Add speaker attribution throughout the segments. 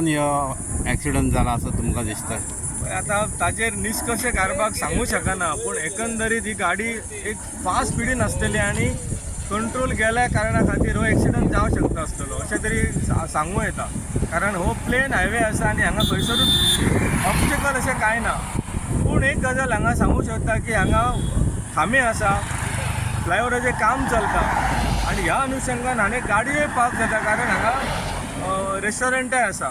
Speaker 1: कारणान ह्यो एक्सिडंट जाला असो तुमकां दिसता?
Speaker 2: आतां ताजेर निश्कर्श काडपाक सांगू शकना, पूण एकंदरीत ही गाडी एक फास्ट स्पिडीन आसतली आनी कंट्रोल गेल्या कारणा खातीर हो एक्सिडंट जावं शकता आसतलो अशें तरी सांगू येता. कारण हो प्लेन हायवे आसा आनी हांगा खंयसरूच ऑब्स्टेकल अशें कांय ना. पूण एक गजाल हांगा सांगू शकता की हांगा खांबे आसा, फ्लायओवराचें काम चलता आनी ह्या अनुशंगान हांगा गाडयोय पार्क जाता, कारण हांगा रेस्टॉरंटाय आसा.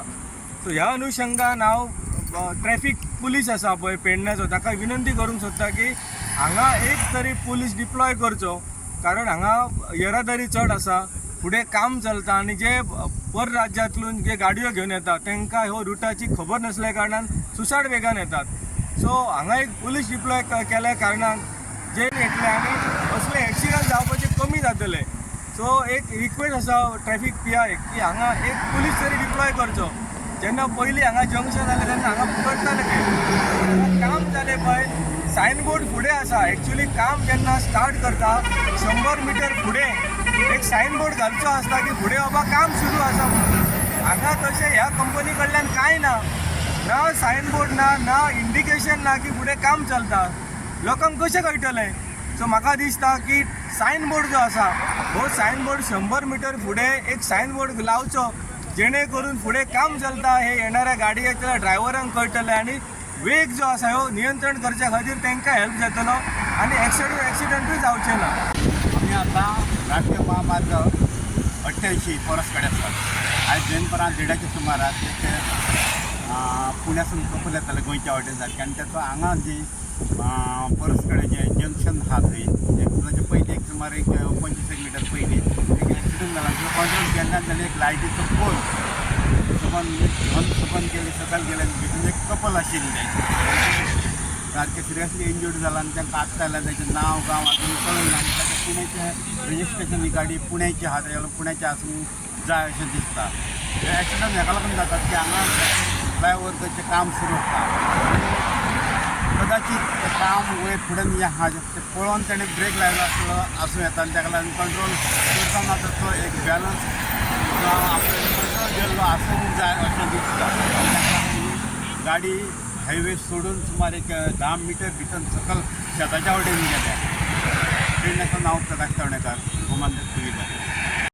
Speaker 2: सो ह्या अनुशंगान हांव ट्रॅफीक पुलीस आसा पळय पेडण्याचो, ताका विनंती करूंक सोदता की हांगा एक तरी पुलीस डिप्लॉय करचो, कारण हांगा येरादारी चड आसा, फुडें काम चलता आनी जे पर राज्यांतल्यान जे गाडयो घेवन येता तांकां ह्यो रुटाची खबर नासल्या कारणान सुसाट वेगान येतात. सो हांगा एक पुलीस डिप्लॉय केल्या कारणान जे येतले आनी असले एक्सिडंट जावपाचे कमी जातले. सो एक रिक्वेस्ट आसा ट्रॅफीक पी I की हांगा एक पुलीस तरी डिप्लॉय करचो. जेन्ना पयलीं हांगा जंक्शन जालें तेन्ना हांगा करताले ते काम जालें पळय, सायन बोर्ड फुडें आसा. एक्चुली काम जेन्ना स्टार्ट करता 100 मिटर फुडें एक सायन बोर्ड घालचो आसता की फुडें बाबा काम सुरू आसा म्हणून. हांगा तशें ह्या कंपनी कडल्यान कांय ना, ना सायन बोर्ड ना, ना इंडिकेशन ना की फुडें काम चलता. लोकांक कशें कळटलें? सो म्हाका दिसता की सायन बोर्ड जो आसा हो सायन बोर्ड 100 मिटर फुडें एक सायन बोर्ड लावचो, जेणे करून फुडें काम चलता हे येणाऱ्या गाडयेच्या ड्रायव्हरांक कळटलें आनी वेग जो आसा हो नियंत्रण करच्या खातीर तांकां हेल्प जातलो आनी एक्सिडंटूय जावचे ना.
Speaker 1: आमी आतां राष्ट्रीय महामार्ग 88 परस कडेन आसात. आयज दनपरां देडाच्या सुमाराक एक पुण्यासून कपल येताले गोंयच्या वाटेन सारकें आनी ताचो हांगा जी परस कडेन जें जंक्शन आहा थंय एक्सिडंटाच्या पयलीं एक सुमार एक 25 मिटर पयलीं एक एक्सिडंट जाला. कंट्रोल केन्नाच जाल्यार एक लायटीचो पोल सबंद घेवन सबंद गेले सकयल गेले आनी भितून एक कपल आशिल्लें सारकें सिरियसली इंजर्ड जाला आनी तांकां आत्तां आयल्यार ताचें नांव गांव आजून कळूंक ना. आनी ताचें पुण्याचें रजिस्ट्रेशन ही गाडी पुण्याची आहा, ताच्या लागून पुण्याचें आसूंक जाय अशें दिसता. हे एक्सिडंट हेका लागून जातात की हांगा फ्लायओवराचें काम सुरू आसा, कदाचित तें काम वयर फुडें हें आहा तें पळोवन ताणें ब्रेक लायलो आसलो आसूं येता आनी ताका लागून कंट्रोल करतना ताचो एक बॅलन्स आपलो कंट्रोल गेल्लो आसूंक जाय अशें दिसता. आनी ताका लागून ही गाडी हायवे सोडून सुमार एक 10 मिटर भितर सकल शेताच्या वटेन गेल्या. पेडण्याचो नांव प्रकाश तवणेकर, गोमांतक टू व्हिलर.